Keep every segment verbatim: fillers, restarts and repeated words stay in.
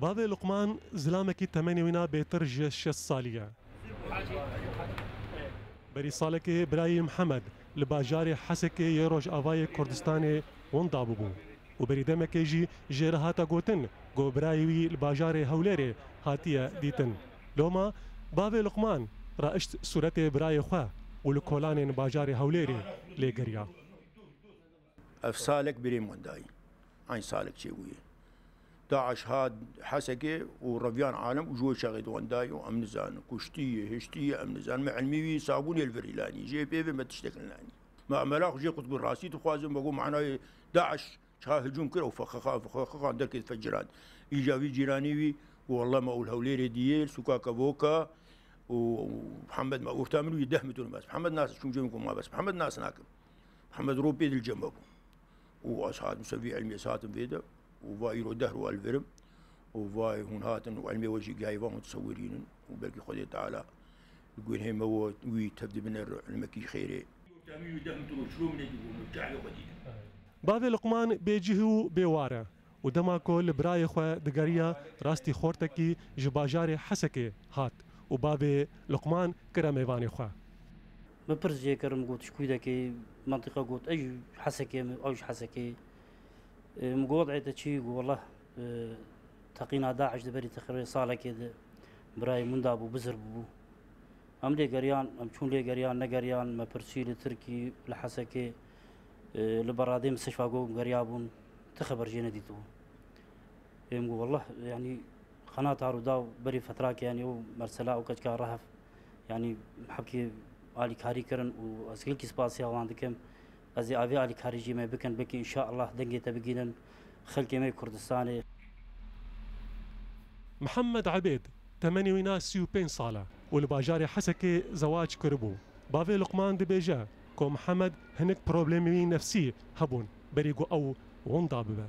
Bavê Luqman zilamekî temenê wî na bêtir ji şêst salî ye. Berî salekê birayî Mihemed li bajarê Hesekê yê Rojavayê Kurdistanê winda bûbû û berî demekê jî jê re hate gotin ku birayê wî li bajarê Hewlêrê hatiye dîtin. Loma bavê Luqman raişt sûretê birayê xwe û li kolanên bajarê Hewlêrê lê geriya. Ev salek birê min dayî. Eyn salek çêbûye. DAIŞ hat Hesekê û reviyan alem û ji wê çaxê di wan dayî û em nizanin. Kuştiye, hiştiye, em nizanin. Me ilmî wî sabûnê li vir îlanî. Jê pê ve me tiştek îlanî. Me emela xwe jê qut bû rastî dixwazin, me got manayê DAIŞ çawa hicûm kir û feqeqan, feqeqan derkê difecirand. Îja vî cîranî wî û wallah me û li Hewlêrê diyê, sûka Kevoka û, û Mihemed me orta min wî deh metre bes. Mihemed nas çûm cem ku ma bes. Mihemed nas nakim. Mihemed ro pê dil cem bû. Û ez hatim ser vî ilmê ez hatim vê de. Û va îro deh rû ez li vir im. Û va hûn hatin û ilmê we jî gihayî va hûn disewirînin. Û belkî Xwedê Teala li gunhê me we wî tev dibine ilmekî xêrê. Bavê Luqman bêcih û bêwar e û dema ku li birayê xwe digeriya, rastî xortekî ji bajarê Hesekê hat û bavê Luqman kire mêvanê xwe. Min pirs jê kir, min got, "Ji kû dekê?" Mentiqa got, "Ez ji Hesekê me, ew ji Hesekê." E, min got, "Wed'ê te çi?" Got, "Wallah, e, teqîna DAIŞ di berî texirê salekê de birayê min dabû, bizir bûbû." Em lê geriyan, em çûn lê geriyan, negeriyan, me pirsî li Tirkî, li Hesekê, e, li beradê mistişfa got geriyabûn, ti xeber jê nedîtibû. Ê min got, "Wallah, yanî, qenata Rûdaw berî fetrakê, yanî, ew mersela û keçika rehf, yanî, hepkê alîkarî kirin û ez gelkî spasiya wan dikim. Ez ê avê alîkarî jî me bikin, belkî înşaallah dengê te bigînin xelkê me yê Kurdistanê." Mihemed Ebêd temenê wî na sî û pênc sal e û li bajarê Hesekê zewac kiribû. Bavê Luqman dibêje ku Mihemed hinek problemê wî nefsî hebûn berî ku ew winda bibe.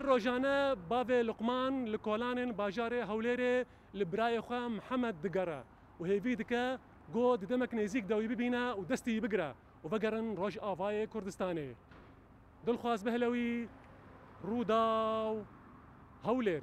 Rojane bavê Luqman li kolanên bajarê Hewlêrê li birayê xwe Mihemed digere û hêvî dike ku di demek nêzîk de wî bibîne û destî wî bigire û vegerin Rojavayê Kurdistanê. Dilxwaz Behlewî, Rûdaw, Hewlêr.